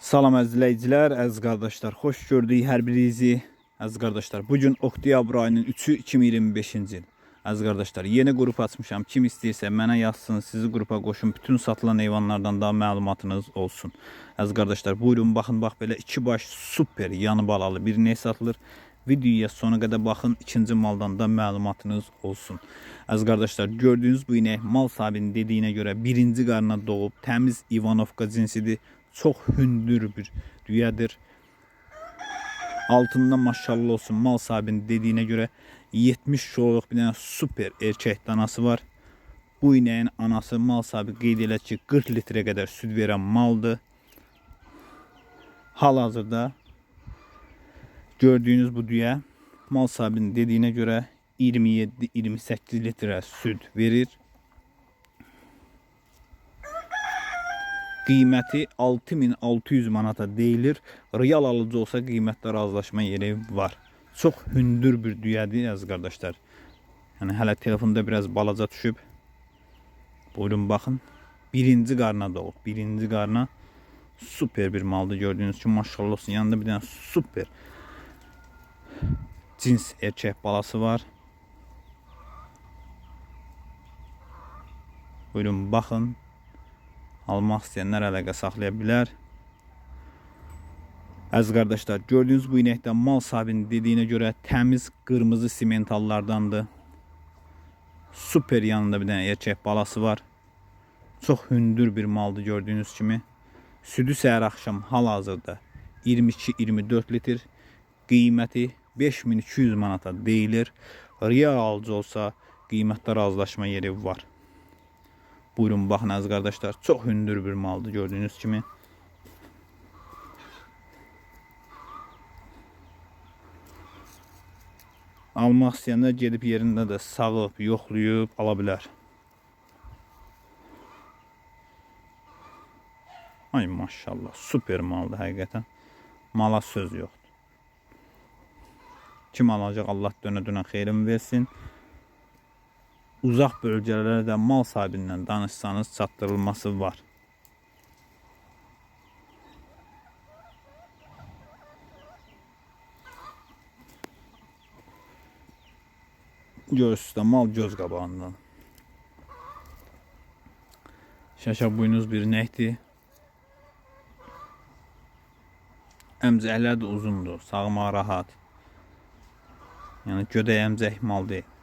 Salam əziz izləyicilər, əziz qardaşlar, xoş gördük hər birinizi. Əziz qardaşlar, bu gün oktyabr ayının 3-ü 2025-ci il. Əziz qardaşlar, yeni qrup açmışam. Kim istəyirsə mənə yazsın, sizi qrupa qoşun. Bütün satılan heyvanlardan da məlumatınız olsun. Əziz qardaşlar, buyurun baxın, bax belə iki baş super yanı balalı bir inək satılır. Videoya sona qədər baxın, ikinci maldan da məlumatınız olsun. Əziz qardaşlar, gördüyünüz bu inək mal sahibinin dediyinə görə birinci qarına doğub, təmiz İvanovka cinsidir. Çox hündür bir düyədir. Altında maşallah olsun mal sahibinin dediyinə görə 70 kiloluq bir dənə super erkək danası var. Bu inəyin anası mal sahibi qeyd elədi ki 40 litrə qədər süd verən maldır. Hal-hazırda gördüyünüz bu düyə mal sahibinin dediyinə görə 27-28 litrə süd verir. Qiyməti 6600 manata deyilir. Real alıcı olsa qiymətdə razılaşma yeri var. Çox hündür bir düyədir əziz qardaşlar. Yəni hələ telefonda biraz balaca düşüb. Buyurun baxın. Birinci qarna doğub. Birinci qarna super bir maldır gördüyünüz kimi maşallah olsun. Yanında bir dənə super cins erkək balası var. Buyurun baxın. Almaq istəyənlər əlaqə saxlaya bilər. Əziz qardaşlar, gördüyünüz bu inəkdə mal sahibinin dediyinə görə təmiz qırmızı simentallardandır. Super yanında bir dənə erkək balası var. Çox hündür bir maldır gördüyünüz kimi. Südü səhər axşam hal-hazırda 22-24 litr. Qiyməti 5200 manata deyilir. Real alıcı olsa qiymətdə razılaşma yeri var. Buyurun baxın əziz qardaşlar. Çox hündür bir maldır gördüyünüz kimi. Almaq istəyənlər gedib yerində də sağıb, yoxlayıb ala bilər. Ay maşallah, super maldır həqiqətən. Mala söz yoxdur. Kim alacaq Allah dönə-dönə xeyrin versin. Uzaq bölgələrə də mal sahibindən danışsanız çatdırılması var. Görürsünüz də mal göz qabağından. Şaşa buynuz bir inəkdir. Əmcəklər də uzundur, sağmağa rahat. Yəni gödək əmcək mal deyil.